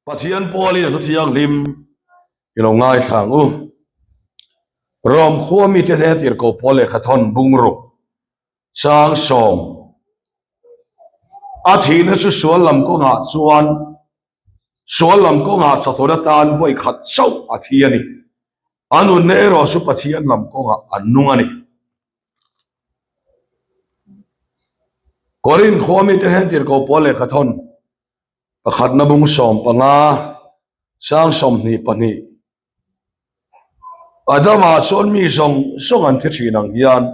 Pathian pualin a thu thianghlim i lo ngaithla ang u. Rom khua mite hnen tirhkoh pawl lehkha thawn bungruk chang sawm a thihna chu sual lam kawngah chuan sual lam kawngah chawtawn atan vawi khat chauh a thi a ni. A nunna erawh chu Pathian lam kawngah an nung a ni. Korinth khua mite hnen tirhkoh pawl lehkha thawn Pakhatna bung 15, sang 22. Adama chuan mi zawng zawng an thi thin ang hian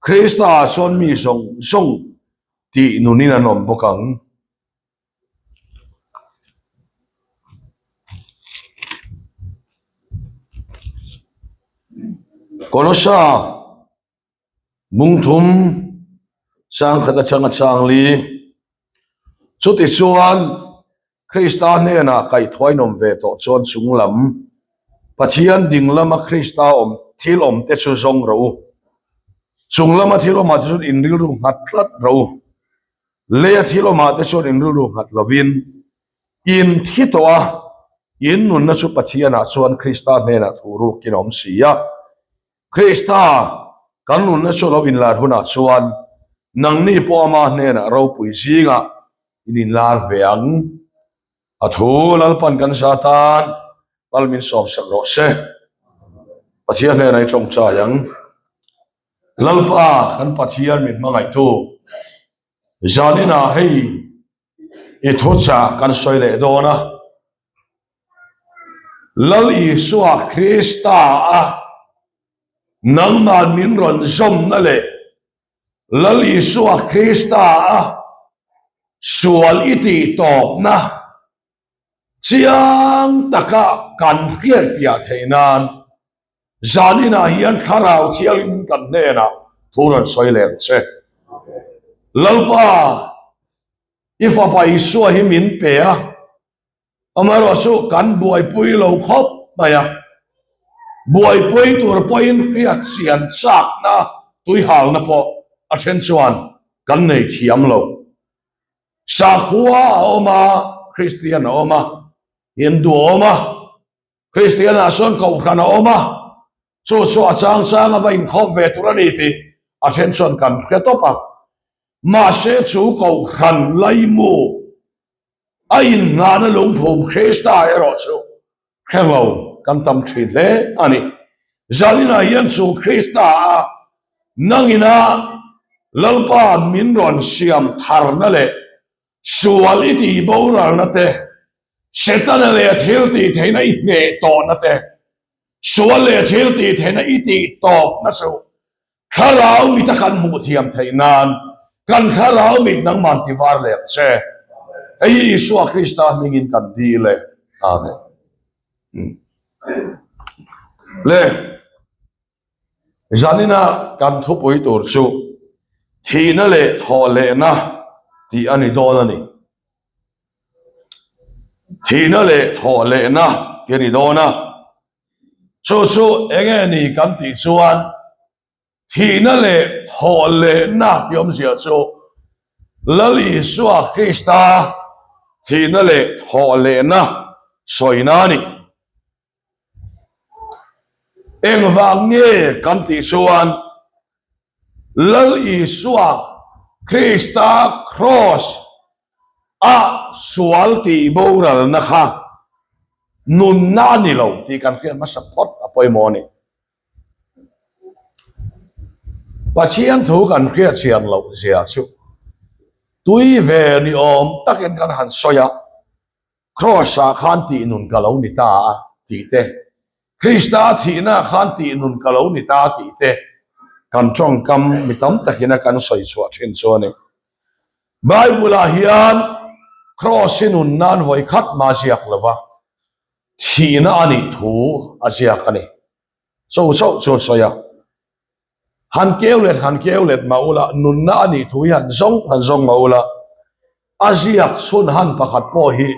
Krista chuan mi zawng zawng tih nunin an awm bawk ang. Kolosa Bung thum chang khat atanga chang li. Chutichuan, Krista hnenah kaihthawinawm ve tawh chuan chung lam, Pathian ding lama Krista awm thil awm te chu zawng rawh u. Chung lama thil awmah te chuan in rilru nghat tlat rawh u. Leia thil awmah te chuan in rilru nghat lovin in thi tawh a, in nunna chu Pathianah chuan Krista hnenah thu rukin a awm si a. Krista, kan nunna chu lo inlar hunah chuan nangni pawh ama hnenah ropui zingah in inlar ve ang. A thu Lalpan kan za tan kal min sawmsak rawh se. Pathian hnenah i tawngtai ang. Lalpa kan Pathian min hmangaihtu, zaninah hei i thuchah kan sawi leh dawn a. Lal Isua Krista a nangmah min rawn zawmna leh Lal Isua Krista a sual i tih tawpna chiang taka kan hriatfiah theih nan zaninah hian Thlarau Thianghlim kan hnenah thu rawn sawi leh ang che. Lalpa, i fapa Isua hi min pe a. Amaherawh chu kan buaipui lo khawp mai a, buaipui tur pawhin hriat chian chakna tuihalna pawh a then chuan kan nei thiam lo. Sakhua a awm a, Kristian a awm a, Hindu a awm a, Kristianah sawn Kohhran a awm a, chu chu a chang chang a va inkhawp ve tur a ni tih a then chuan kan hre tawp a. Mahse chu Kohhran laimu A innghahna lungphum Krista erawh chu hre lo kan tam thin hle a ni. Zaninah hian chu Krista a nangina Lalpa min rawn siam tharna leh sual i tih boralna te, Setana leh thil tih theihna i hneh tawhna te, sual leh thil tih theihna i tih tawpna chu Thlarau mita kan hmuh thiam theih nan kan thlarau mit nangman ti var leh ang che. Hei hi Isua Krista hmingin kan dil e. Amen. Le zanina kan thupui tur chu thihna leh thawhlehna tih a ni dawn a ni. Thihna leh thawhlehna tih a ni dawn a. Chu chu eng nge ni kan tih chuan thihna leh thawhlehna tih awmzia chu Lal Isua Krista thihna leh thawhlehna sawina a ni. Engvang nge kan tih chuan Lal Isua Krista Kraws a sual tih boralna kha nunna a ni lo tih kan hriat hmasa phawt a pawimawh a ni. Pathian thu kan hriat chian loh zia chu tui ve ni awm takin kan han sawi a, Kraws ah khan tih nun ka lo ni ta a tih te, Krista thihna ah khan tih nun ka lo ni ta tih te kan tawngkam mi tam takin a kan sawi chhuah thin chu a ni. Bible ah hian Kraws hi nun nan vawi khat mah a ziak lo va, thihna a nih thu a ziak a ni. Cho chauh chu a sawi a. Han keu let han keu let mah ula, nunna a nih thu hi han zawng han zawng mah ula, a ziak chhun han pakhat pawh hi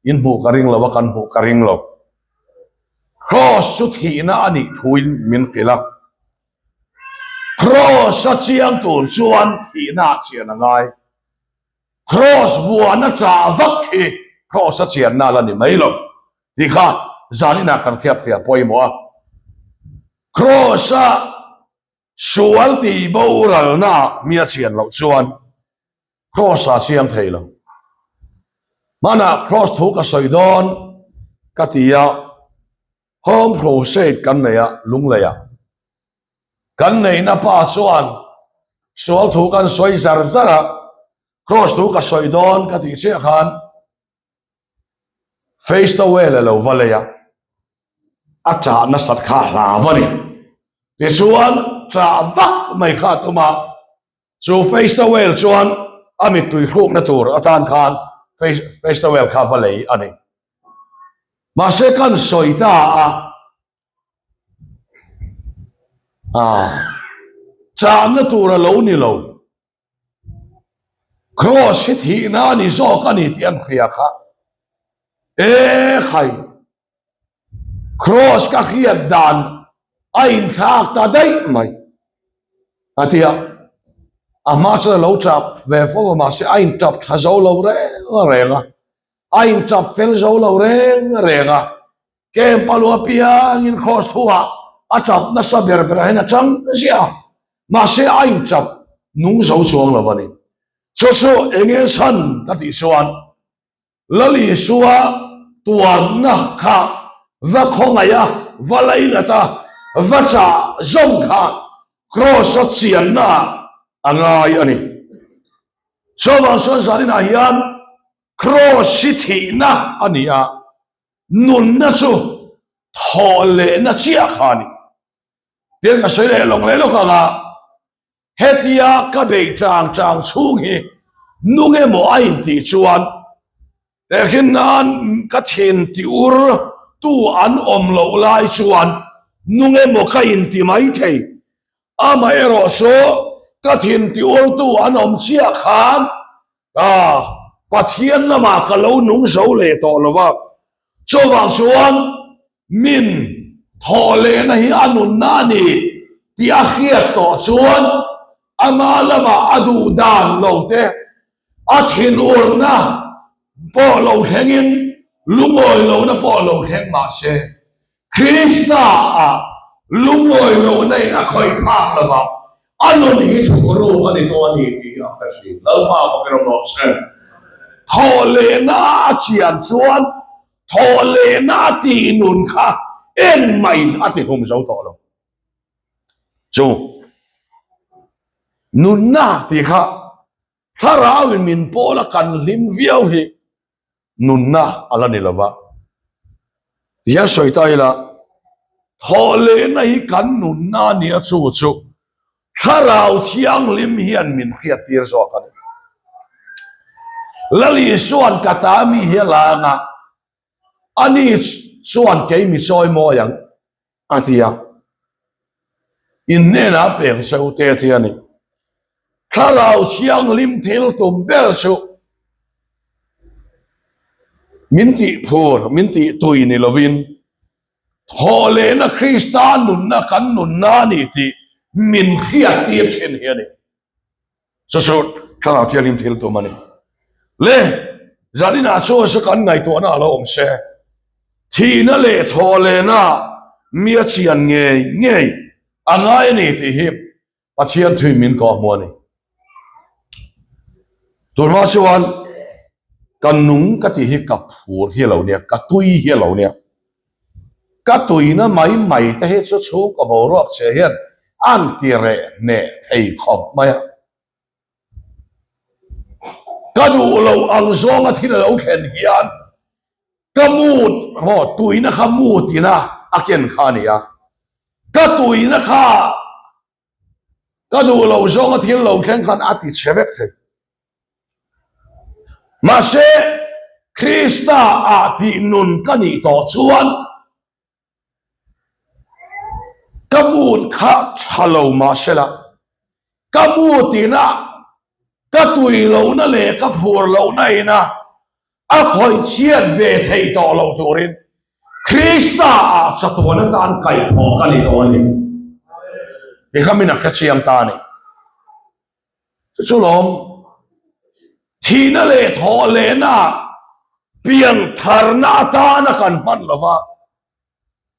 in hmuh ka ring lo a, kan hmuh ka ring lo. Kraws chu thihna a nih thuin min hrilh a. Kraws a chiang tur chuan thihna ah chian a ngai. Kraws vuahna chah vak hi Kraws a chianna la ni mai lo tih kha zaninah kan hriatfiah pawimawh a. Kraws a sual tih boralna mi a chian loh chuan Kraws a chiang thei lo. Hmanah Kraws thu ka sawi dawn ka ti a, Home Crusade kan nei a, Lungleiah. Kan neihna pa chuan sual thu kan sawi zar zar a, Kraws thu ka sawi dawn ka tih chiah khan face towel a lo va lei a, a ṭah nasat kha a hlau a ni. Tichuan ṭah vak mai kha a tum a, chu face towel chuan a mittui hrukna tur atan khan face towel kha va lei a ni. Mahse kan sawi ta a, ah, chahna tur a lo ni lo. Kraws hi thihna a ni zawk a ni tih an hria kha. E khai, kraws ka hriat dan a inthlak ta daih mai. A ti a, a hma chuan a lo tap ve fo a, mahse a intap tha zo lo reng reng a. A intap fel zo lo reng reng a, camp a luah piangin kraws thuah a tap nasa ber berah hian a chang ziah a, mahse a intap nung zo chuang lo a ni. Chu chu eng nge chhan ka tih chuan Lal Isua tuarna kha va khawngaih a, va lainat a, va chah zawng kha kraws a chianna a ngai a ni. Chuvang chuan zaninah hian Kraws hi thihna a ni a, nunna chu thawh lehna chiah kha a ni. Tiang ka sawi leh lawng leh lawk ang a, hetia ka beih chang chang chhung hi nung emaw a intih chuan tehkhin nan ka thin ti ur tu an awm loh lai chuan nung emaw ka inti mai thei. Amaherawh chu ka thin ti ur tu an awm chiah khan Ka Pathian lamah ka lo nung zo leh tawh lo va, chuvang chuan min thawh lehna hi a nunna a ni tih a hriat tawh chuan ama lamah a duh dan lo te, a thinurna pawh lo thlengin lungawi lohna pawh lo thleng mah se, Krista-ah lungawi lohna in a khawih phak lo va, a nun hi thukruk a ni tawh a ni tih a hre thin. Lalpa fakin awm rawh se. Thawhlehna a chian chuan thawhlehna a tih nun kha engmah-in a ti hlum zo tawh lo. Chu nunna tih kha thlarauin min pawl a kan hlim viau hi nunna a la ni lo va. Tihian sawi ta ila, thawhlehna hi kan nunna a nia chu chu Thlarau Thianghlim hian min hriattir zawk a ni. Lal Isua'n ka ta mi hi a la ang a, ani chuan kei mi chawi mawi ang a ti a. In hnenah peng che u te ti a ni. Thlarau Thianghlim thil tum ber chu min tih phur, min tih tui ni lovin thawhlehna Krista nunna kan nunna a ni tih min hriattir thin hi a ni. Chu chu Thlarau Thianghlim thil tum a ni. Le, zaninah chuan chu kan ngaihtuahna a lo awm se. Thihna leh thawhlehna mi a chian ngei ngei a ngai a ni tih hi Pathian thuin min kawh hmu a ni. Tunhma chuan ka nung ka tih hi ka phur hi a lo nia, ka tui hi a lo nia. Ka tuina mai mai te hi chu chhungkaw boruak chhe hian an ti reh hneh thei khawp mai a. Ka duh loh ang zawnga thil a lo thlen hian ka mood maw tuina kha mood ina a ken kha a ni a. Ka tuina kha ka duh loh zawnga thil lo thleng khan a ti chhe vek thei. Mahse, Krista ah tih nun ka nih tawh chuan ka mood kha tha lo mahsela, ka mood ina ka tui lohna leh ka phur lohna ina a khawih chhiat ve theih tawh loh turin Krista ah chatuan atan kaihthawh ka ni tawh a ni. Tikha min a hrechiang ta a ni. Chu chu lawm, thihna leh thawh lehna. Piantharna atana kan hman lova,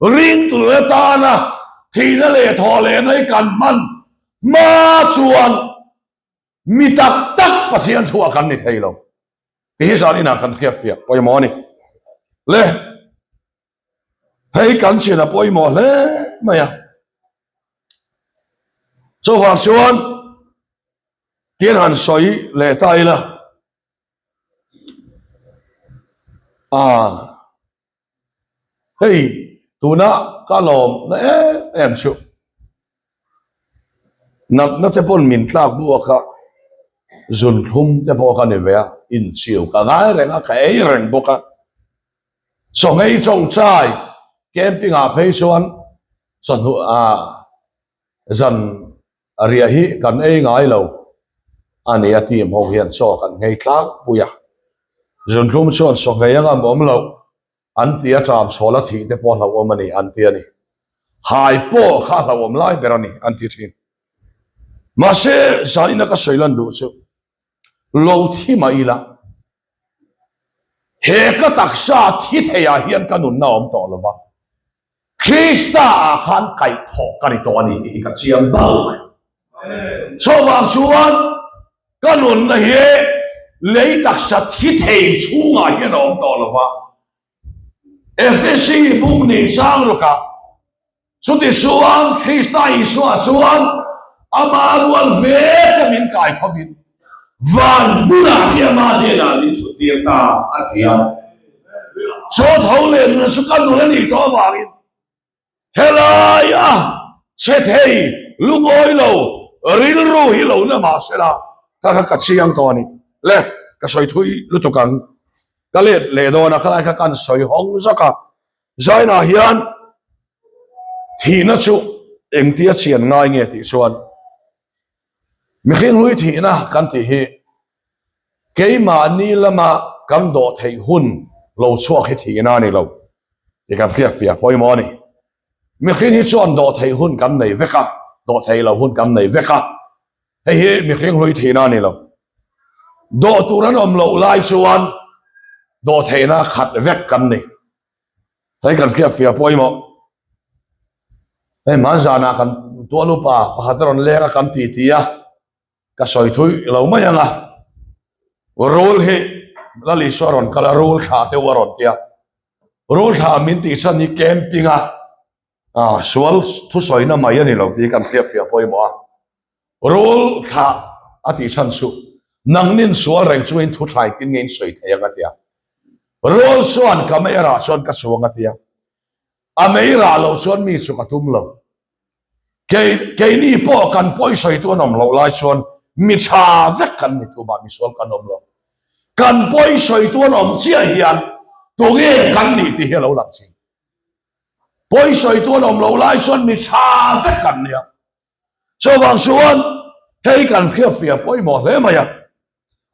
ringtu atana thihna leh thawh lehna hi kan hman hma chuan mi tak tak Pathian thuah kan ni thei lo tih hi zan inah kan hriatfiah pawimawh a ni. Le, hei kan chin a pawimawh hle mai a. Chuvang chuan tin han sawi leh ta ila. Ah, hei tuna ka lawm na em em chu natna te pawn min tlak buak a, zun thlum te pawh ka ni ve a, inchiu ka ngai reng a, ka ei reng bawk a, chawngei chawngchai camping ah phei chuan chawhnu ah zan A riah hi kan ei ngai lo a ni a team ho hian chaw kan nghei tlangpui a. Zunthlum chuan sawhmei anga awm loh an ti a ṭam chhawl a thih te pawh hlauhawm a ni an ti a ni. Hai pawh kha hlauhawm lai ber a ni an ti ṭhin. Mahse zanin a ka sawi lan duh chu lo thi mah ila he ka taksa thi theiah hian ka nunna awm tawh lo va. Krista ah khan kaihthawh ka ni tawh a ni tih hi ka chiang bal mai. Chuvang chuan ka nunna hi lei taksa thi thei chhungah hian a awm tawh lo va. Efesi bung nih chang rukah chuti chuan Krista Isua chuan ama rual veka min kai thovin van hmunah hi ama hnenah min chhuttir ta a ti a. Chaw tho leh nuna chu ka nun a nih tawh avangin helaia chhe thei lungawi lo rilru hi lo na mah se la ka kha ka chiang tawh a ni. Le, ka sawi thui lutuk ang. Ka let leh dawn a, khalai kha kan sawi hawng zak a. Zainah hian thihna chu engtia chian ngai nge tih chuan Mihring hlui thihna kan tih hi keimahni lama kan dawh theih hun lo chhuak hi thihna a ni lo tih kan hriatfiah pawimawh a ni. Mihring hi chuan dawh theih hun kan nei vek a, dawh theih loh hun kan nei vek a, hei hi mihring hlui thihna a ni lo. Dawh tur an awm loh lai chuan dawh theihna khat vek kan ni. Hei kan hriatfiah pawimawh. Hei hmanzanah kan tual upa pakhat a rawn leng a kan ti ti a, ka sawi thui lo mai ang a. Rul hi Lal Isua rawn kal a, rul thla te u a rawn ti a. Rul thla min tih chhan hi camping a sual thusawina mai a ni lo tih kan hriatfiah pawimawh a. Rul thla a tih chhan chu nangnin sual reng chungin thu tha engtin nge in sawi thei ang a ti a. Rul chuan ka mei rah chuan ka chuang a ti a. A mei rah loh chuan mi chu ka tum lo. Kei, keini pawh kan pawi sawitu an awm loh lai chuan mi tha vek kan ni tumah misual kan awm lo. Kan pawi sawitu an awm chiah hian tunge kan nih tih hi a lo lang thin. Pawi sawitu an awm loh lai chuan mi tha vek kan nia. Chuvang chuan hei kan hriatfiah pawimawh hle mai a,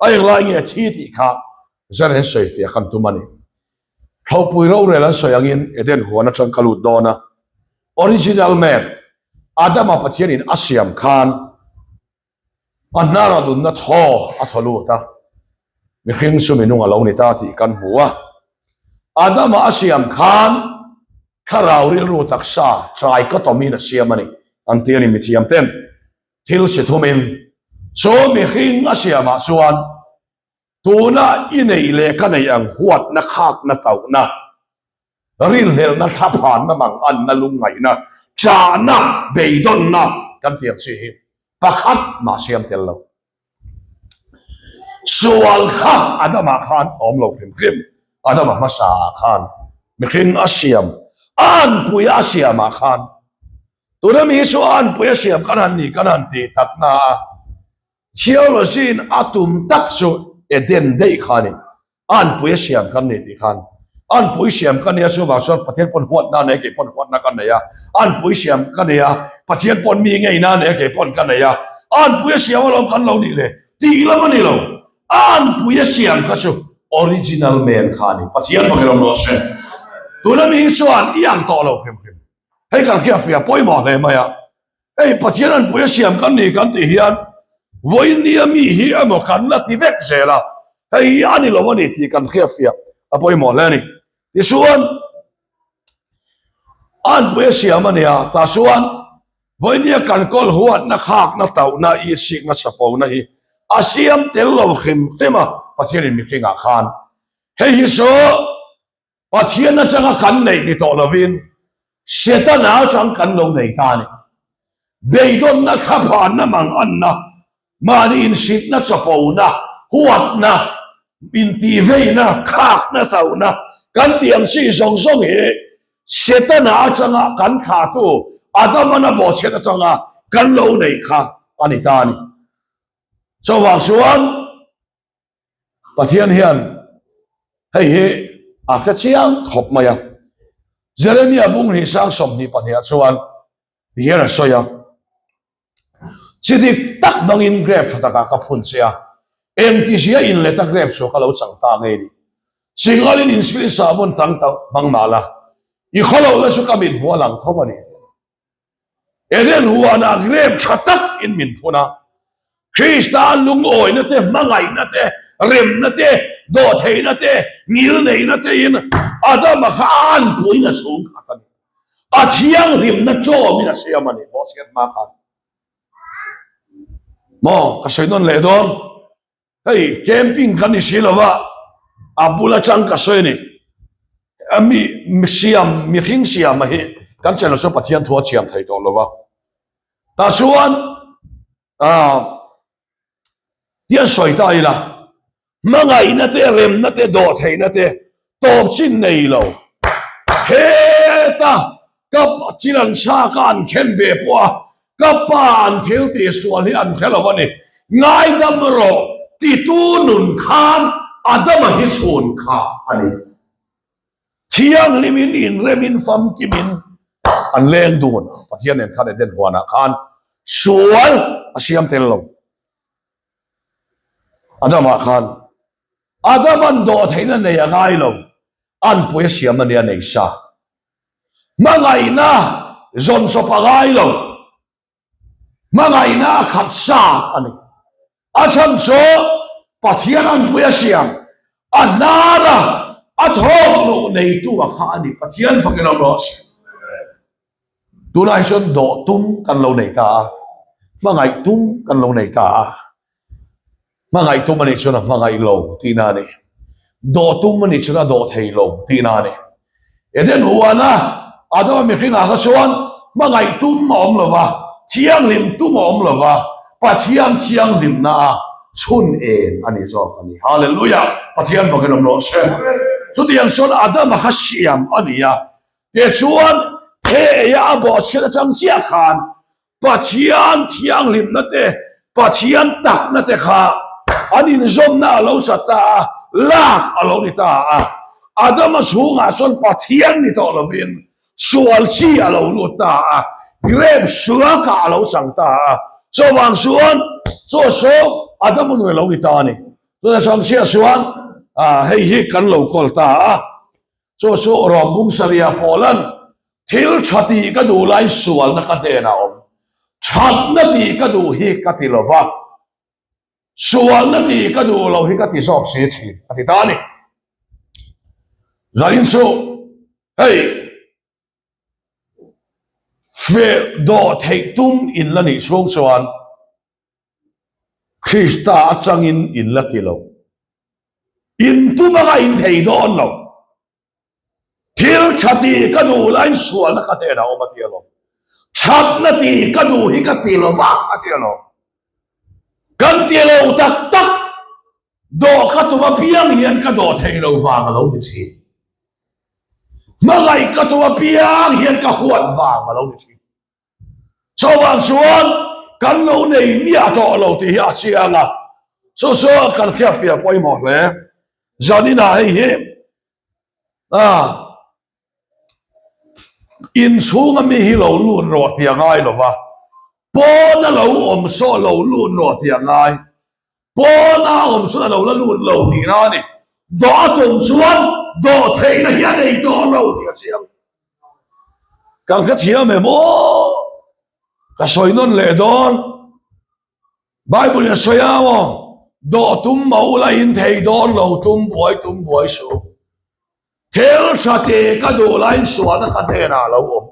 a englai nge thi tih kha zan an sawifiah kan tum a ni. Thlopui rorel an sawi angin Eden huan atang ka lut dawn a, original man Adama Pathianin a siam khan a hnara nunna thaw a thaw lut a, mihring chu minung a lo ni ta tih kan hmu a. Adama a siam khan Thlarau rilru taksa trichotomy-in a siam a ni, an ti a ni. Mithiam ten thil si thumin chu mihring a siamah chuan tuna i neih leh ka neih ang huatna, khakna, tauhna, rinhlelhna, thlaphanna, manganna, lungngaihna, chahna, beidawnna kan tih ang chi hi pakhat mah siam tel lo. Sual kha Adama khan awm lo hrim hrim, Adama hmasa ah khan mihring a siam, a anpui a siam ah khan tuna mi hi chu a anpui a siam kan han ni kan han tih tak na a, theology in a tum tak chu Eden daih kha a ni. A anpui a siam kan ni tih khan a anpui siam ka nia chuvang chuan Pathian pawn huatna a nei a kei pawn huatna ka nei a, a anpui siam ka nei a Pathian pawn mi ngeina a nei a kei pawn ka nei a, a anpui a siam alawm kan lo nih le tih lam a ni lo, a anpui a siam kha chu original man kha a ni, Pathian vang ilo rawh se. Tuna mi hi chuan i ang tawh lo hrim hrim, hei kan hriatfiah pawimawh hle mai a. Hei Pathian an pui a siam kan ni kan tih hian vawiin nia mi hi emaw kan la ti vek zel a, hei hi a ni lo a ni tih kan hriatfiah. A pawimawh hle a ni. Tichuan, anpui a siam a nia, tah chuan vawinia kan kawl huatna, khakna, tauhna, isikna, chapona hi a siam tel lo hrim hrim a Pathianin mihringah khan. Hei hi chu Pathian atanga kan neih ni tawh lovin Setana atang kan lo nei ta a ni. Beidawnna, thlaphanna, manganna, mahni insitna, chapona, huatna, intihveina, khakna, tauhna kan tih ang chi zawng zawng hi Setana atanga kan thlahtu Adamana bawhchhiat atanga kan lo neih kha a ni ta a ni. Chuvang chuan Pathian hian hei hi a hre chiang khawp mai a. Jeremia bung hnih sang 22 ah chuan ti hian a sawi a, Chi dik tak hmangin grep tha takah ka phun che a, engtizia inleta grep chu ka lo chang ta ngei ni. Chingalin insilin sahmun tang tak hmang mah la, i khawlohna chu ka mit hmuh a lang tho a ni. Eden huanah grep tha tak in min phun a, Krista lungawina te, hmangaihna te, remna te, dawhtheihna te, ngilneihna te in Adama kha a anpuiin a chhung khat a ni. A thianghlimna tawmin a siam a ni, bawhchhiat hma khan. Maw, ka sawi nawn leh dawn. Hei camping kan ni si lova, a bul atang ka sawi a ni. A mi siam, mihring siam a hi kan channel chu Pathian thu a thiam thei tawh lova. Tah chuan ah tian sawi ta ila, hmangaihna te, remna te, dawhtheihna te tawp chin nei lo. Heta ka chin an chhak a, an khen ve pawh a, ka pa an thil tih sual hi an hre lo a ni. Ngaidam rawh titu nun khan Adama hi chhun kha a ni. Thianghlimin inremin famkimin an leng dun. Pathian nen khan Eden huanah khan sual a siam tel lo. Adama khan Adaman dawhtheihna nei a ngai lo, anpui a siam a nia nei sa. Hmangaihna zawn chawp a ngai lo, hmangaihna a khat sa a ni. A chhan chu Pathian anpui a siam, a hnar a, a thawk luh neitu a kha a ni. Pathian fakin awm rawh se. Tunah hi chuan dawh tum kan lo nei ta a, hmangaih tum kan lo nei ta a. Hmangaih tum a nih chuan a hmangaih lo tihna a ni. Dawh tum a nih chuan a dawh thei lo tihna a ni. Eden huana Adama mihringah kha chuan hmangaih tum a awm lo va, thianghlim tum a awm lo va, Pathian thianghlimna a chhun en a ni zawk a ni. Hallelujah! Pathian vakin awm rawh se. Chutiang chuan Adama kha siam a ni a, Tichuan, thei a bawhchhiat atang chiah khan Pathian thianghlimna te, Pathian takna te kha an inzawmna a lo chat ta a, lak a lo ni ta a. Adama chhungah chuan Pathian ni tawh lovin sual chi a lo lut ta a, grape suakah a lo chang ta a. Chuvang chuan chu chu Adama nun a lo ni ta a ni. Tunah chuan chiah chuan hei hi kan lo kawl ta a. Chu chu Rom bung Saria Paulan thil tha tih ka duh lai sualna ka hnenah a awm. Thatna tih ka duh hi ka ti lo va, sualna tih ka duh lo hi ka ti zawk si thin a ti ta a ni. Zanin chu hei feh dawh theih tum in la nih chhung chuan Krista atangin in la ti lo. In tum anga in thei dawn lo. Thil tha tih ka duh laiin sualna ka hnenah awm a ti alawm. Thatna tih ka duh hi ka ti lo va a ti alawm. Kan ti lo tak tak, dawh ka tum apiang hian ka dawh thei lo vang a lo ni thin. Hmangaih ka tum apiang hian ka huat vang a lo ni thin. Chuvang chuan kan lo nei miah tawh lo tih hi a chiang a, chu chu kan hriatfiah pawimawh hle. Zaninah hei hi inchhunga mi hi lo lut rawh tih a ngai lo va, pawna lo awm saw lo lut rawh tih a ngai. Pawna awm chuan a lo la lut lo tihna a ni. Dawh a tum chuan dawh theihna hi a nei tawh lo tih a chiang. Kan hrethiam em aw? Ka sawi nawn leh dawn. Bible in a sawi a maw? Dawh tum mah ula in thei dawn lo, tum buai tum buai suh. Thil tha tih ka duh laiin sualna ka hnenah a lo awm.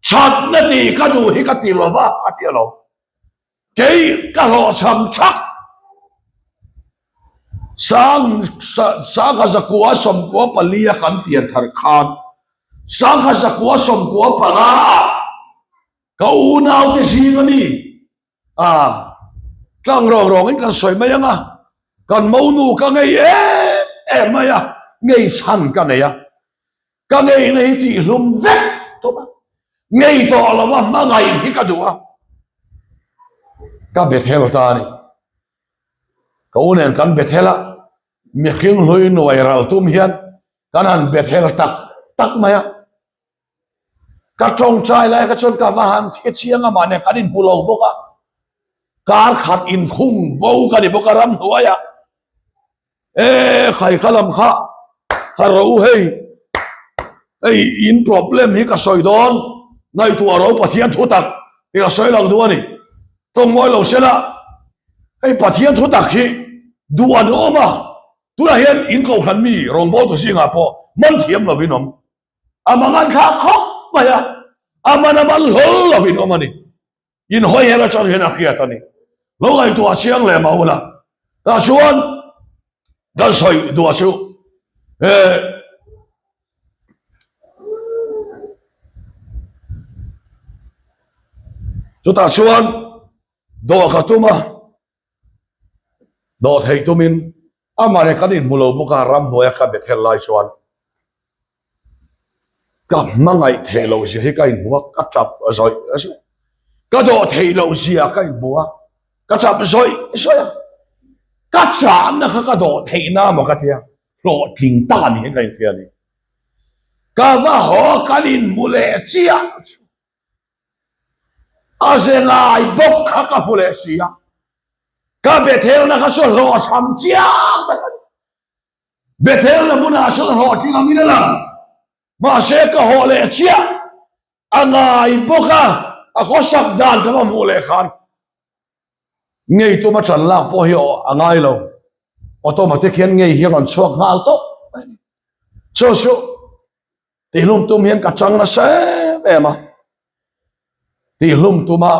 Thatna tih ka duh hi ka ti lo va, a ti a lo. Kei ka hlawhchham thak. Sang sangha zakua 94 a kan pian thar khan sangha zakua 95 ah ka unaute zing a mi a tlang rawng rawngin kan sawi mai ang a, kan monu ka ngei em em mai a, ngei chhan ka nei a. Ka ngeina hi tihhlum vek tum a, ngei tawh lova hmangaih hi ka duh a, ka Bethel ta a ni. Ka u nen kan Bethel a, mihring hlui nuai ral tum hian kan han Bethel tak tak mai a. Ka tawngtai lai kha chuan ka va han thi chiang a, mahni kan inhmu lo bawk a, kar khat inkhung bo ka ni bawk a ramhnuaiah. E khai kha lam kha ha ro hei hei in problem hi ka sawi dawn ngaihtuah ro Pathian thu tak hi ka sawi lang duh a ni tawng mawi lo sela hei Pathian thu tak hi duh an awm a tunah hian in kohhran mi rawngbawltu zingah pawh man thiam lovin awm a mangan thlak khawp mai a a man a man hlawl lovin awm a ni. In hawi her atang hian a hriat a ni. Lo ngaihtuah chiang leh mah ula. Tah chuan kan sawi duah chu he chutah chuan dawh ka tum a, dawh theih tumin amah leh kan inhmu lo bawk a, ramhnuaia ka Bethel lai chuan Ka hmangaih theih loh zia hi ka inhmu a, ka tap zawih zawih. Ka dawh theih loh zia ka inhmu a, ka tap zawih zawih a. Ka chahna kha ka dawh theihna maw ka tia, hlawhtling ta ni hian ka inhria a ni. Ka va haw kan inhmu leh chiah chu a ze ngai bawk kha ka hmu leh si a. Ka Bethelna kha chu hlawhchham chiang tak a ni. Bethel na hmunah chuan hlawhtling angin a lang. Mahse ka haw leh chiah a ngai bawk a, a khawsak dan ka va hmuh leh khan ngei tuma ṭan lak pawh hi a ngai lo. Automatic hian ngei hi a rawn chhuak nghal tawp mai a ni. Chu chu tihlum tum hian ka chang nasa em em a, tihlum tuma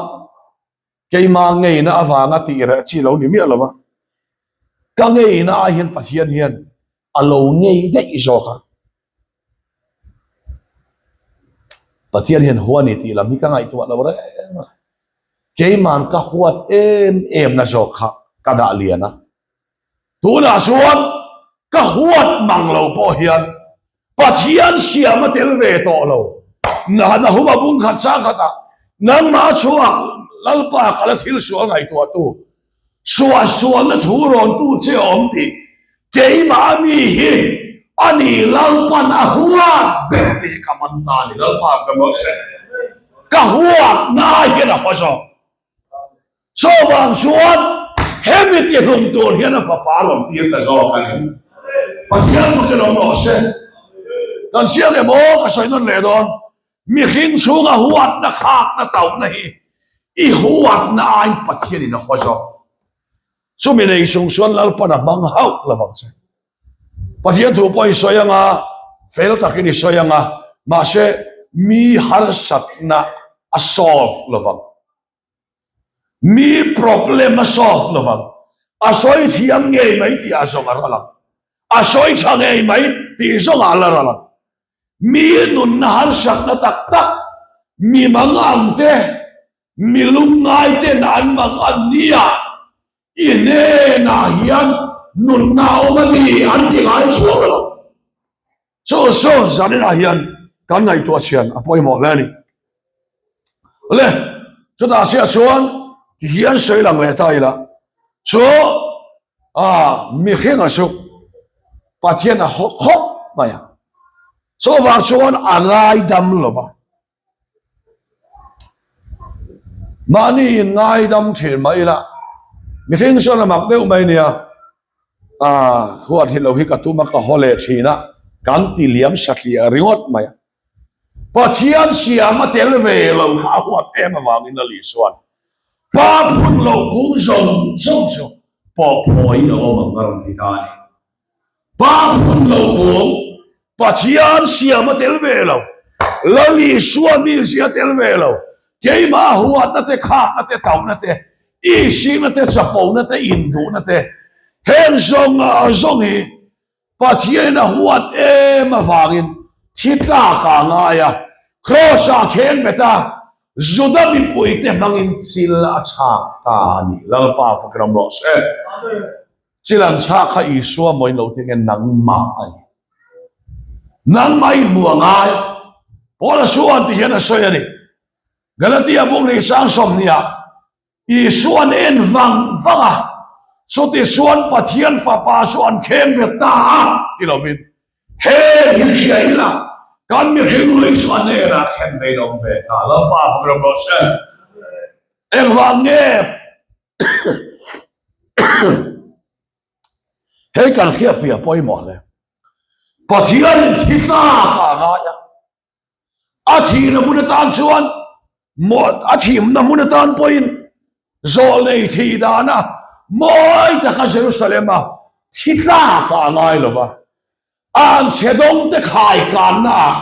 Keimah ngeina avanga tih reh chi lo ni miah lo va, ka ngeina ah hian Pathian hian a lo ngei daih zawk a. Pathian hian hua ni tih lam hi ka ngaihtuah lo reng a, keima'n ka huat em em na zawk kha ka dah lian a. Tunah chuan ka huat mang lo pawh hian Pathian siam a tel ve tawh lo. Nahuma bung khat chang khatah nangmah chhuak Lalpa ka la thil sual ngaihtuahtu, suahsualna thu rawntu che awm tih keimah mi hi a ni Lalpan a huat ber tih hi ka man ta a ni. Lalpa ka rawh se. Ka huatna hian a haw zawk. Chuvang chuan hemi tihlum tur hian a fapa rawn tir ta zawk a ni. Pathian fakin awm rawh se. Kan chiang em aw ka sawi nawn leh dawn. Mihring chhunga huatna khakna tauhna hi i huatna aiin Pathianin a haw zawk. Chumi nei chung chuan Lalpan a hmang hauh lovang che. Pathian thu pawh i sawi ang a, fel takin i sawi ang a, mahse mi harsatna a solve lovang. Mi problem a solve lovang. A sawi thiam ngei mai tih ah zawng a ral ang. A sawi tha ngei mai tih zawng ah a la ral ang. Mi nunna harsatna tak tak, mi mangang te, Mi lungngai ten an mang an ni a, i hnenah hian nunna a awm a ni an ti ngai chhuak lo. Chu chu zaninah hian kan ngaihtuah chhian a pawimawh hle a ni. Le, chutah chiah chuan tihian sawi lang leh ta ila, chu a mihringa chu Pathian a haw khawp mai a, chuvang chuan a ngaidam lo va. Mahni in ngaidam thin mah ila mihring chuan a mak deuh mai nia, ah huat hi lo hi ka tum a ka haw leh thin a, kan ti liam satliah ringawt mai a. Pathian siam a tel ve lo kha a huat em avangin a Lisuan pa phun lo kung zawng zawng chu pawh phawiin a awm ang a rawn ti ta a ni. Pa phun lo kung. Pathian siam a tel ve lo, Lal Isua mizia a tel ve lo, keimah huatna te, khakna te, tauhna te, ihsingna te, chapona te, induhna te, heng zawng zawng hi Pathianin a huat em avangin thi tlak ah a ngai a, Kraws ah kheng bet a, Juda mipuite hmangin chil a chhak ta a ni. Lalpa fakin awm rawh se. Chil an chhak kha Isua maw in lo ti nge nangmah a ni. Nangmah i hmu a ngai. Paula chuan ti hian a sawi a ni. Galatia buk ni sang 20 ah Isua an en vang vang a, chutichuan Pathian Fapa chu an kheng bet ta a ti lovin, Heng hi hria ila, kan mihring lui chu a hnenah khen mai lo ve ta, Lalpa fak ram rawh se. Engvang nge hei kan hriatfiah pawimawh hle? Pathianin thi tlak ah a ngai a. A thihna hmun atan chuan a thihna hmun atan pawhin zawlnei thih dana mawi taka Jerusalem-a thi tlakah a ngai lo va. Anchhe dawngte khai kannaah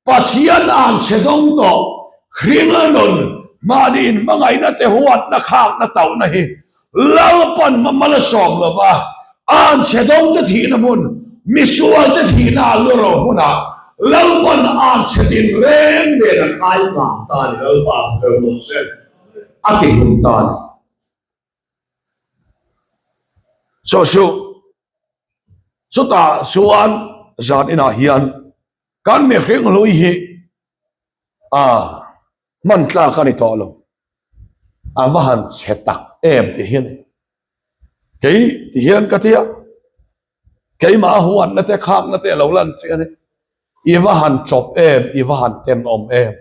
Pathian anchhe dawng tawh hringa nun mahni inhmangaihna te huatna khakna tauhna hi Lalpan hma a sawm lo va, anchhe dawngte thihna hmun, misualte thihna a lu ro hmunah Lalpan anchhe tinreng nen a khai kang ta a ni, Lalpa a hmu rawh se, a ti hlum ta a ni. Chaw suh, chutah chuan zan inah hian kan mihring hlui hi a. Hman tlak a ni tawh lo. A va han chhe tak em ti hian kei ti hian ka tia keimah a huatna te khakna te a lo lan chiah a ni. I va han chawp em, i va han tenawm em.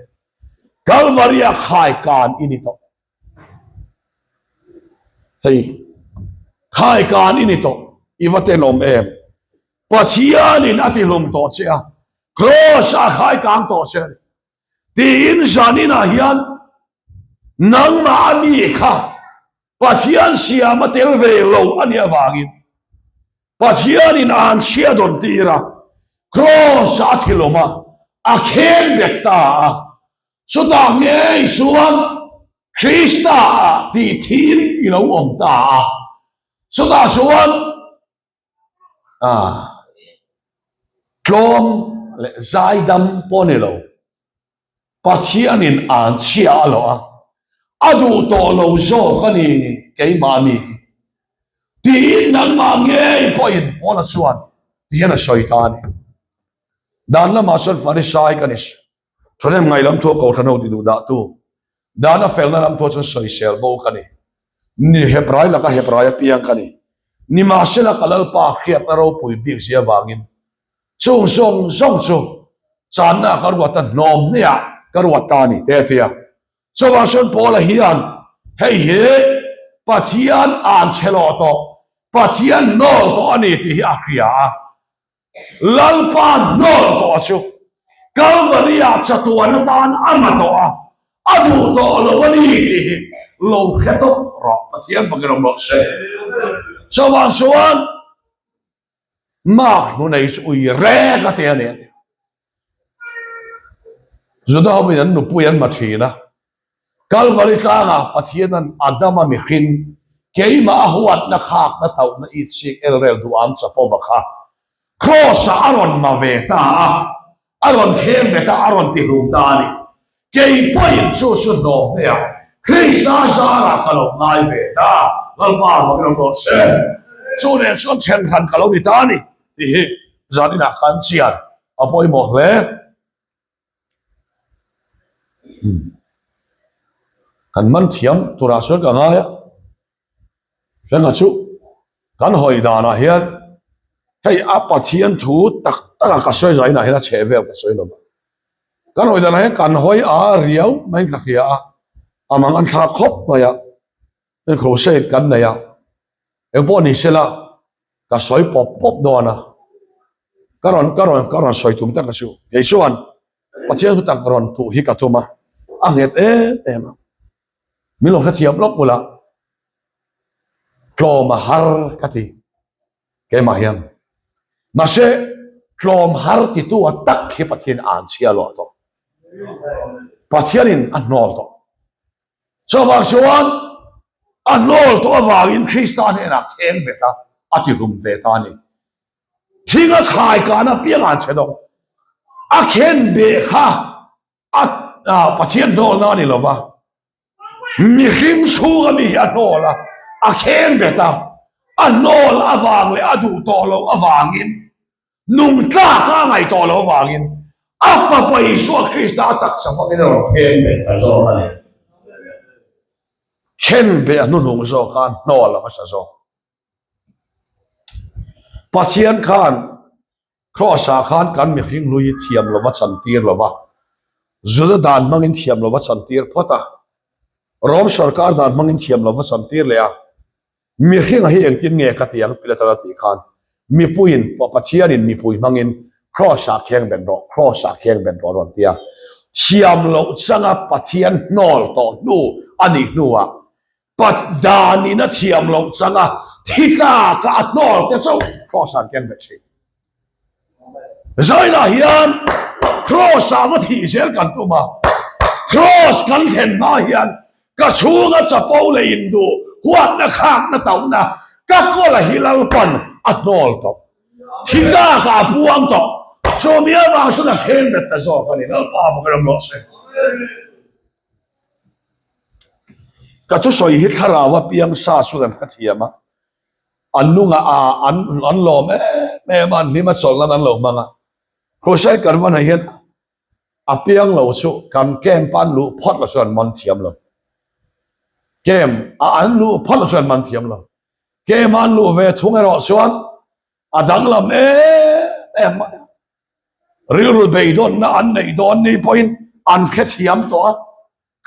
Kalvari a khai kan i ni tawh. Hei khai kan i ni tawh, i va tenawm em. Pathianin a tihlum tawh che a, Kraws a khai kang tawh che a ni. Tiin zaninah hian nangmah a mi kha Pathian siam a tel ve lo a nih avangin Pathianin a han chhia dawn tir a, Kraws-ah a thilawm a, a kheng bet ta a. Chutah ngei chuan Krista-ah tih thin i lo awm ta a. Chutah chuan A tlawm leh zaidam pawh ni lo, Pathianin an chhia a lawh a, a duh tawh lo zawk a ni keimah mi hi tiin nangmah ngei pawhin Paula chuan tihian a sawi ta a ni. Dan lamah chuan Farisai ka ni, Thahnem ngaih lam thu a kohhran ho ti duh dahtu, Dan a felna lam thu chuan sawisel bo ka ni. Ni Hebrai laka Hebrai apiang ka ni. Nimahsela ka Lalpa hriatna ropui bik zia avangin chung zawng zawng chu channa ka ruat a hnawm hniah ka ruat ta a ni te a ti a. Chuvang chuan Paula hian hei hi Pathian an chhe lawh tawh, Pathian hnawl tawh a ni tih hi a hria a. Lalpa hnawl tawh chu Kalvari-ah chatuan atan a ma tawh a, a duh tawh lo a ni tih hi lo hre tawp rawh, Pathian fakin awm rawh se. Chuvang chuan Mark hnu nei chu ui rek a ti a ni a ti. Juda hovin an nupui an ma thin a, Kalvari tlangah Pathianan Adama mihring keimah a huatna khakna tauhna itsik elrel duham chapova kha Kraws-ah a rawn ma ve ta a, a rawn kheng bet a, a rawn tihlum ta a ni. Kei pawhin chu chu hnawm hneah Krista zarah ka lo ngai ve ta, Lalpa vangin awm rawh se. Chu nen chuan thenhran ka lo ni ta a ni tih hi zaninah khan chian a pawimawh hle. Kan man thiam turah chuan ka ngai a, hrenga chu kan hawi danah hian hei a Pathian thu tak taka ka sawi zainah hian a chheh vel ka sawi lo va, kan hawi danah hian kan hawi a riau mai ka hria a, a mang an thlak khawp mai a, crusade kan nei a. Engpawh ni sela ka sawi pawp pawp dawn a, ka rawn ka rawn ka rawn sawi tum tak a chu. Kei chuan Pathian thu tak rawn tuh hi ka tum a, a nghet em em a. Min lo hrethiam lawk bula tlawm a har ka ti keimah hian. Mahse. Tlawm har titu a tak hi Pathian an chhia luah tawh. Pathianin a hnawl tawh. Chuvang chuan a hnawl tawh avangin Krista hnenah kheng bet a, a tihlum ve ta a ni. Thing a khai kan apiang an chhe dawng. A khen beh kha a Pathian hnawlna a ni lova, mihring chhunga mi hi a hnawl a, a kheng bet a, a hnawl avang leh a duh tawh loh avangin, nung tlaka a ngaih tawh loh avangin a fapa Isua Krista a taksa hmangin a rawn kheng bet ta zawk a ni. Khen beh a hnuhnung zawk a, hnawl a hmasa zawk. Pathian khan Kraws-ah khan kan mihring hlui hi thiam lova chantir lova, Juda dan hmangin thiam lova chantir phawt a, Rom sorkar dan hmangin thiam lova chantir leh a, mihringa hi engtin nge ka ti ang Pilator a tih khan mipuiin Pathianin mipui hmangin Kraws-ah kheng bet rawh, Kraws-ah kheng bet rawh a rawn ti a, thiam loh changa Pathian hnawl tawh hnu a nih hnuah Pat danin a thiam loh changa thi tlaka a hnawl te chauh Kraws ah an ken bet thin. Zainah hian Kraws ah va thih zel kan tum a, Kraws kan thlen hma hian ka chhunga chapo leh induh huatna khakna tauhna ka kawla hi Lalpan a hnawl tawh. Thi tlaka a puang tawh. Chumi avang chuan a thleng bet ta zawk a ni. Lalpa va ka ram rawh se. Ka thusawi hi thlarau a piang sa chu kan hrethiam a, an nungah a an an lawm em em a, an hlim a chawlh nan an lo hmang a. Crusade kan van ah hian a piang lo chu kan camp a an luh phawt lo chu an man thiam lo. Camp a an luh phawt lo chu an man thiam lo. Camp a an luh ve thung erawh chuan a danglam em em mai a. Rilru beidawnna an neih dawn ni pawhin an hrethiam tawh a,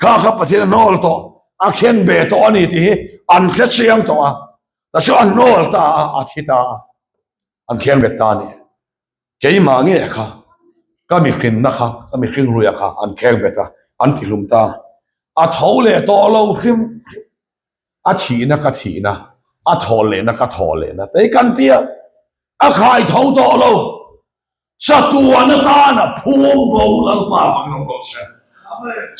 kha kha Pathian a hnawl tawh, a khen ve tawh a ni tih hi an hrechiang tawh a, ta chu a hnawl ta a, a thi ta a, an khen bet ta a ni. Keimah nge kha, ka mihrinna kha, ka mihring ruia kha an kheng bet a, an tihlum ta a, a tho leh tawh lo hrim hrim. A thihna ka thihna, a thaw lehna ka thaw lehna te kan ti a, a khai tho tawh lo. Chatuan atan a phum bo Lalpa vang lo rawh se.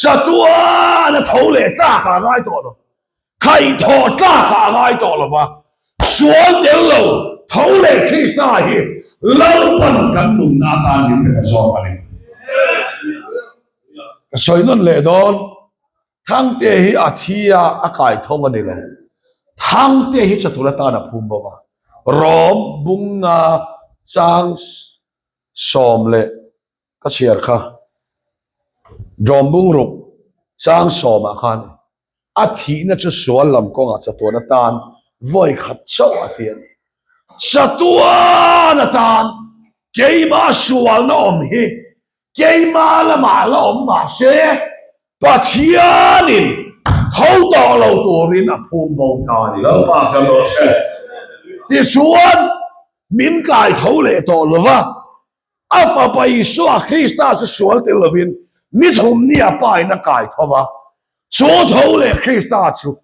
Chatuan a tho leh tlak ah a ngai tawh lo. Khaih thawh tlak ah a ngai tawh lo va. Sual tel lo tho leh Krista hi Lalpan kan nunna atan min pe ta zawk a ni. Ka sawi nawn leh dawn. Thangte hi a thi a, a kai tho a ni lo. Thangte hi chatur atan a phum bawk a. Rawm bunga chang sawm leh ka chhiar kha Rawm bungruk chang sawmah khan a thihna chu sual lam kawngah chatuan atan vawi khat chauh a thi a ni. Chatuan atan keimah sualna awm hi Keimah lamah la awm mah se, Pathianin tho tawh lo turin a phum bo ta a ni. Lalpa kan rawh se. Tichuan, min kai tho leh tawh lo va, a Fapa Isua Krista chu sual tel lovin ni thum ni a Pa in a kai tho va, chu tho leh Krista chu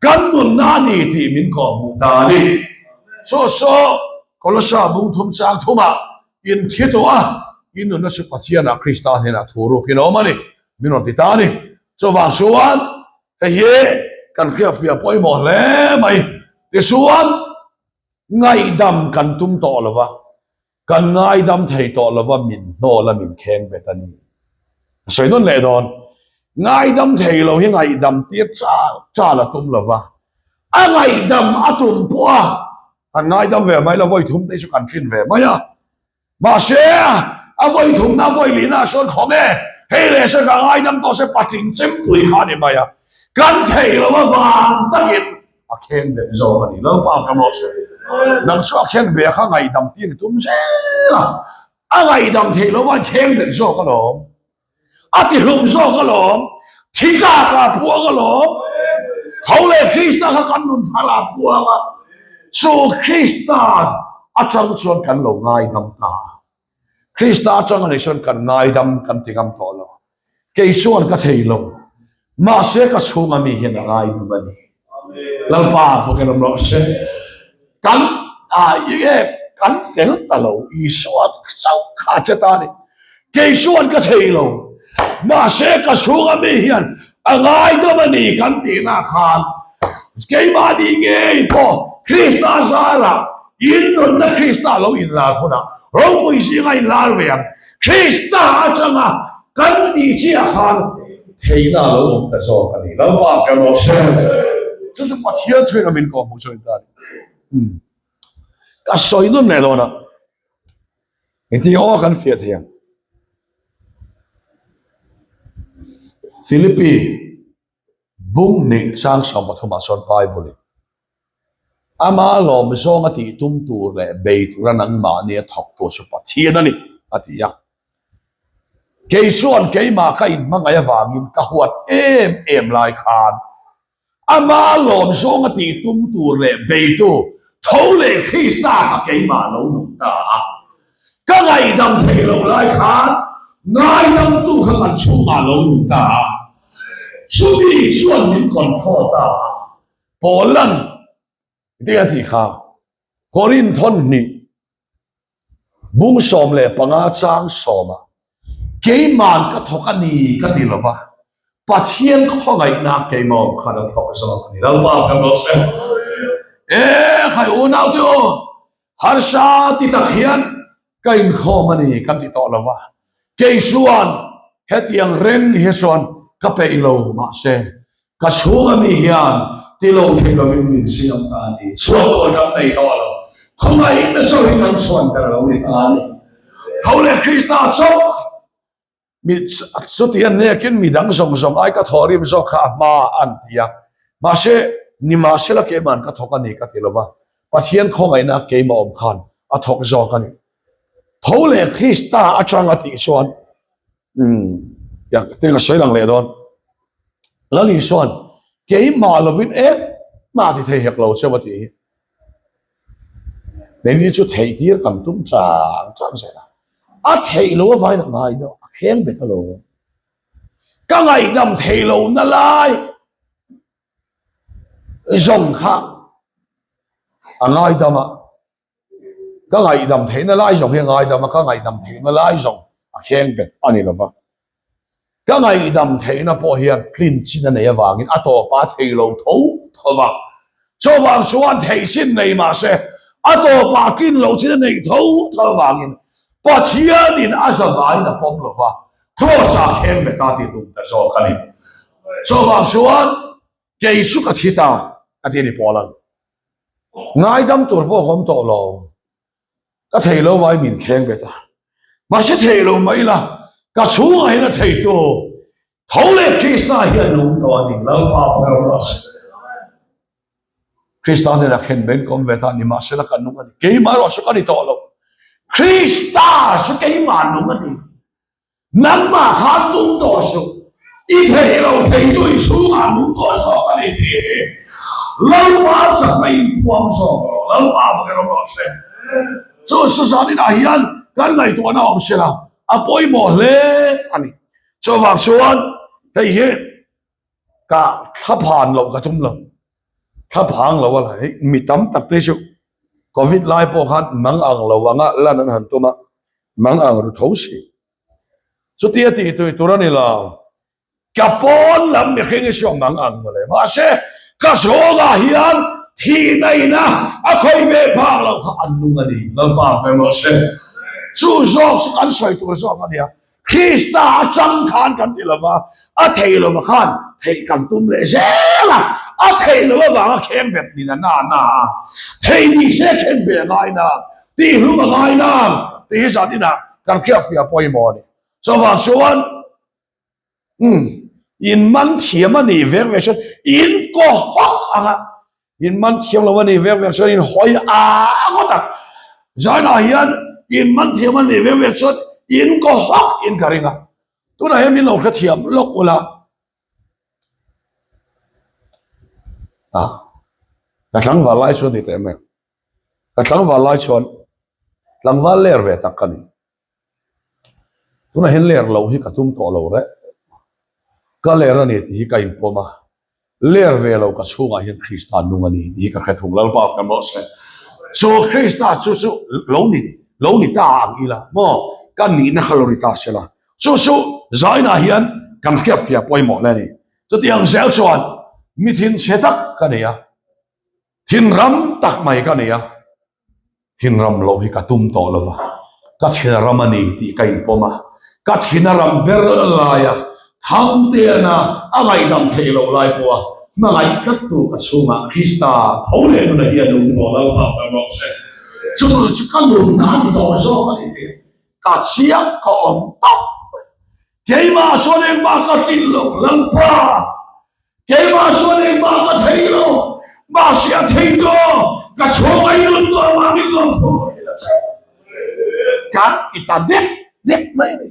Kan nunna a ni tih min kawhhmuh ta a ni. Saw saw, Kolosa bungthum chang thumah in thi tawh a, in nunna chu Pathianah Krista hnenah thu rukin a awm a ni, min rawn ti ta a ni. Chuvang chuan hei hi kan hriatfiah pawimawh hle mai. Tichuan, ngaihdam kan tum tawh lo va, Kan ngaidam thei tawh lova min hnawl a min kheng bet a ni. Ka sawi nawn leh dawn. Ngaidam thei lo hi ngaihdam tir chal chal a tum lova, a ngaihdam a tum pawh a kan ngaidam ve mai lo, vawi thum te chu kan tlin ve mai a. Mahse a vawi thumna vawi lihna ah sawn khawm e, hei leh se ka ngaidam tawh se patling chempui kha a ni mai a. Kan thei lo avang takin A khen bet zawk a ni. Lalpa ka rawh se. Nang chu a khen ve kha ngaihdam tir i tum zel a. A ngaihdam theih lo va khen bet zawk alawm. A ti hlum zawk alawm. Thi tlak ah puang alawm. Tho leh Krista kha kan nun thar ah puang a. Chu Krista atang chuan kan lo ngaidam ta. Krista atang anih chuan kan ngaidam kan ti ngam tawh lo. Kei chuan ka thei lo, mahse ka chhunga mi hian a ngai dum a ni. Lalpa fakin awm rawh se. Kan a eng e? kan tel ta lo, Isua chauh kha a che ta a ni. Kei chuan ka thei lo, mahse ka chhunga mi hian a ngaidam a ni kan tihna khan keimahni ngei pawh Krista zarah innunna Krista lo inlar hunah ropui zinga inlar ve ang. Krista atanga kan tih chiah khan theihna a lo awm ta zawk a ni. Lalpa ka rawh se. Chu chu Pathian thuin a min kawhhmuh chu a ni ta a ni. Ka sawi nawn leh dawn a. Engtin aw kan fiah thei ang? Philippi bung hnih chang 13 ah chuan Bible in ama lawm zawng a tih tum tur leh bei tura nangmahni a thawk tur chu Pathian a ni a ti a. Kei chuan keimah ka inhmangaih avangin ka huat em em lai khan Ama lawm zawng a tih tum tur leh beitu tho leh Krista kha keimah lo nung ta a. Ka ngaihdam theih loh lai khan ngaidamtu kha kan chhungah lo nung ta a. Chumi chuan min control ta a. Paulan tih a tih kha Korinth thawn hnih Bung 15 chang sawma keiman ka thawk a ni ka ti lova, Pathian khawngaihna keimah awm khan a thawk zawk a ni. Lalpa kan lo hre. E khai unaute u, harsa ti tak hian ka inkhawm a ni kan ti tawh lova, kei chuan hetiang reng hi chuan ka peih lo mahse Ka chhung a mi hian ti lo thei lovin min siam ta a ni. Chhuan tur kan nei tawh lo. Khawngaihna chauh hi kan chhuan ber lo ni ta a ni. Tho leh Krista chauh mi chuti an nekin mi dang zawng zawng ai ka thawh rim zawk kha a hma an ti a. Mahse, nimahsela keima'n ka thawk a ni ka ti lova, Pathian khawngaihna keimah awm khan a thawk zawk a ni. Tho leh Krista atang a tih chuan umm tiang a sawi lang leh dawn. Lal Isuan keimah lovin engmah ti thei hek lo cheu a tih hi. Keini chu theih tir kan tum chang chang zel a. A theih lo avain a ngai deuh, a kheng bet alo. Ka ngaihdam theih lo na lai zawng kha a ngaidam a. Ka ngaihdam theihna lai zawng hi a ngaidam a, ka ngaihdam theihna lai zawng a kheng bet a ni lova. Ka ngaihdam theihna pawh hian tlin chin a nei avangin a tawpa a thei lo tho tho va. Chuvang chuan theih chin nei mah se a tawpa tlin lo chin a neih tho tho avangin Pathianin a zavaiin a pawm lova, Kraws-ah kheng bet a ti tum ta zawk a ni. Chuvang chuan kei chu ka thi ta a ti a ni Paul-a'n. Ngaidam tur pawh ka awm tawh lo. Ka thei lo vai min kheng bet a. Mahse thei lo mah ila ka chhungah hian a thei tu tho leh Krista hi a nung tawh a ni. Lalpa fak rawh se. Krista hnenah khen ben ka awm ve ta ni mahsela ka nung a ni. Keimah erawh chu ka ni tawh lo. Krista chu keimah nung a ni. Nangmah khan tum tawh suh, i theih lo thei tu i chhungah nung tawh zawk a ni tih hi Lalpa chakna inpuang zawk rawh, Lalpa fak erawh rawh se. Chu Suzanne inah hian kan ngaihtuahna awm sela a pawimawh hle a ni. Chuvang chuan hei hi ka thlaphan loh ka tum lo, thlaphang lo a la hei mi tam tak te chu Covid lai pawh khan mang ang lo anga lan an han tum a, Mang ang ru tho si. Chutia tih tui tur a ni lo. Ka pawn lam mihring hi chu mang ang mawle. Mahse, ka chhungah hian thihna ina a khawih ve phak loh kha an nung a ni. Lalpa hmel rawh se. Chu zawk chu kan sawi tur zawk a nia. Krista atang khan kan ti lova, a thei lova khan theih kan tum leh zel a, a theih loh avanga kheng bet nin a na na a, thei ni se khen ve a ngai na, tih hlum a ngai na tih hi zan inah kan hriatfiah pawimawh a ni. Chuvang chuan umm in man thiam a nih vek vek chuan in kaw hawk ang a, In man thiam lo a nih vek vek chuan in hawi a ngawt ang. Zainah hian in man thiam a nih vek vek chuan in kaw hawk in ka ring a. Tunah hian min lo hrethiam lawk ula. Ah, ka tlangval lai chuan ni teh em em. Ka tlangval lai chuan tlangval ler ve tak ka ni. Tunah hian ler loh hi ka tum tawh lo reh. Ka ler a ni tih hi ka inpawm a, ler ve lo ka chhungah hian Krista nung a ni tih hi ka hre thung. Lalpa kan rawh se. Chu Krista chu chu lo ni lo ni ta ang ila maw kan nihna kha lo ni ta se la. Chu chu zainah hian kan hriatfiah pawimawh hle a ni. Chutiang zel chuan mi thinchhe tak ka nei a, thinram tak mai ka nei a, thinram loh hi ka tum tawh lo va, ka thin a ram a ni tih ka inpawm a, ka thin a ram ber laia Thangteana a ngaihdam theih loh lai pawha hmangaih tlattu ka chhungah Krista tho leh nuna hi a nung tawh lo vang ka rawh se. Chu chu ka nunna a ni tawh zawk a ni tih ka chiang ka awm tawp. Keimah chuan engmah ka tlin lo, Lalpa! Keimah chuan engmah ka thei lo, mahse a thei tawh, ka chhawng a inun tawh avangin lawmthu ka hrilh a che. Kan ti ta dek dek mai a ni.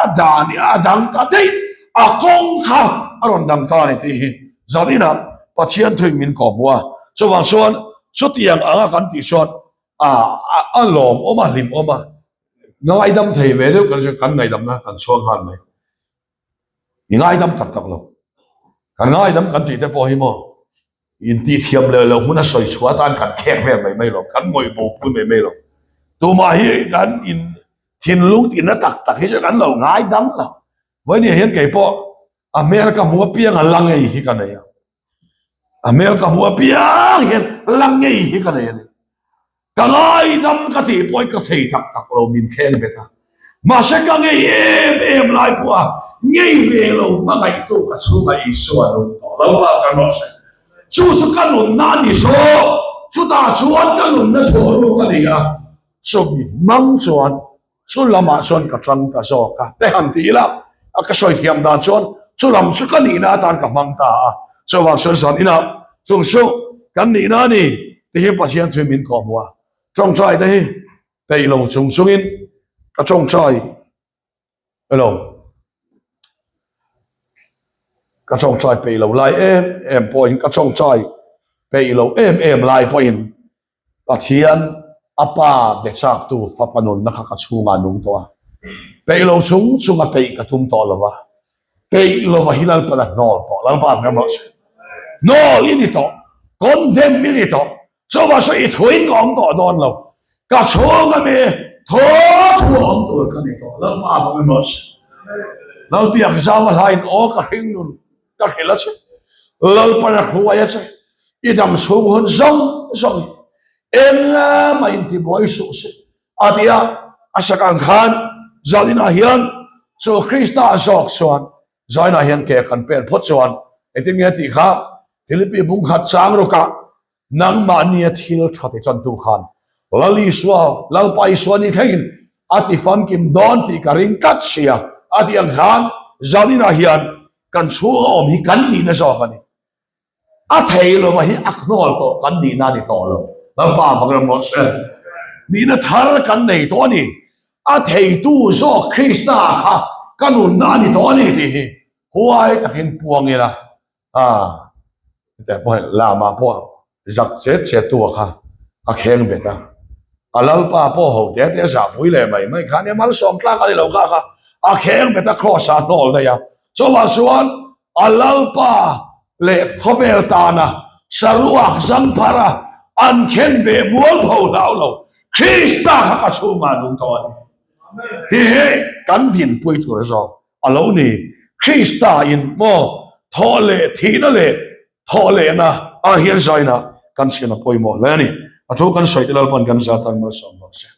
A dan i a dang ta daih, a kawng kha a rawn dang ta a ni tih hi zaninah Pathian thuin min kawhhmuh a. Chuvang chuan chutiang anga kan tih chuan a lawmawm a, hlimawm a, ngaidam thei ve deuh kan hria, kan ngaihdamna kan chhuak nghal mai. I ngaidam tak tak lo. Kan ngaidam kan tih te pawh hi maw intihthiam leh lo hmun a sawi chhuah atan kan khek vel mai mai lo, kan ngawih bo pui mai mai lo. Tumah hi kan in thinlung tihna tak tak hi chu kan lo ngaidam lo. Vawinia hian kei pawh a hmel ka hmu apiang a la ngei hi ka nei a. A hmel ka hmu apiang hian la ngei hi ka nei a ni. Ka ngaidam ka tih pawhin ka thei tak tak lo min thleng bet a. Mahse ka ngei em em lai pawh a ngei ve lo hmangaihtu ka chhungah Isua a nung tawh lo a ka rawh se. Chu chu ka nunna a ni zawk. Chutah chuan ka nunna thawh ruk a ni a. Chumi hmang chuan Chu lamah chuan ka tang ta zawk a, te han ti ila, a ka sawi thiam dan chuan chu lam chu ka nihna atan ka hmang ta a, chuvang chuan zan inah chung chu kan nihna a ni ti hi Pathian thui min kawhhmuh a, tawngtai te hi peih lo chung chungin ka tawngtai elo ka tawngtai peih lo lai em em pawhin ka tawngtai peih lo em em lai pawhin Pathian a pa be chaktu fapa nunna kha ka chhungah a nung tawh a, peih lo chung chunga peih ka tum tawh lo va, peih lova hi Lalpan a hnawl tawh, Lalpa a hmel rawh se. Hnawl i ni tawh, condemn i ni tawh, chuvang saw i thuin ka awm tawh dawn lo, ka chhunga mi thaw thu a awm tur ka ni tawh, Lalpa a hmel rawh se. Lalpiak zau a hlain aw ka hring nun ka hrilh a che, Lalpan a hruai a che, i dam chhung hun zawng zawng hi engmah intibuai suh se a ti a, a sak ang khan zaninah hian chu Krista zawk chuan zainah hian ke kan pen phawt chuan engtin nge tih kha Philippi bungkhat chang rukah Nangmahnia thil tha ti chantu khan Lal Isua, Lalpa Isua ni thlengin a ti famkim dawn tih ka ring tlat sia a tih ang khan zaninah hian kan chhunga awm hi kan nihna zawk a ni. A thei lova hi a hnawl tawh kan nihna a ni tawh lo. Lalpa vang ram rawh se. Nihna thar kan nei tawh a ni. A theitu zawk Krista kha ka nunna a ni tawh a ni tih hi huai takin puang ila. A teh pawh hei lama pawh zak chet chet tu a kha a kheng bet a, a lalpa pawh ho te te zahpui leh mai mai kha nia malsawm tlak a ni lo kha kha a kheng bet a cross ah hnawl daih a, chuvang chuan a lalpa leh khawvel tana saruak zangphar a an khen beh mual pho hlau lo Krista kha ka chhungah nung tawh a ni tih hi kan dinpui tur zawk. A lo ni. Krista in maw thawh leh thihna leh thawh lehna ah hian zaina kan chhian a pawimawh hle a ni. A thu kan sawi te Lalpan kan zat tan malsawm rawh se.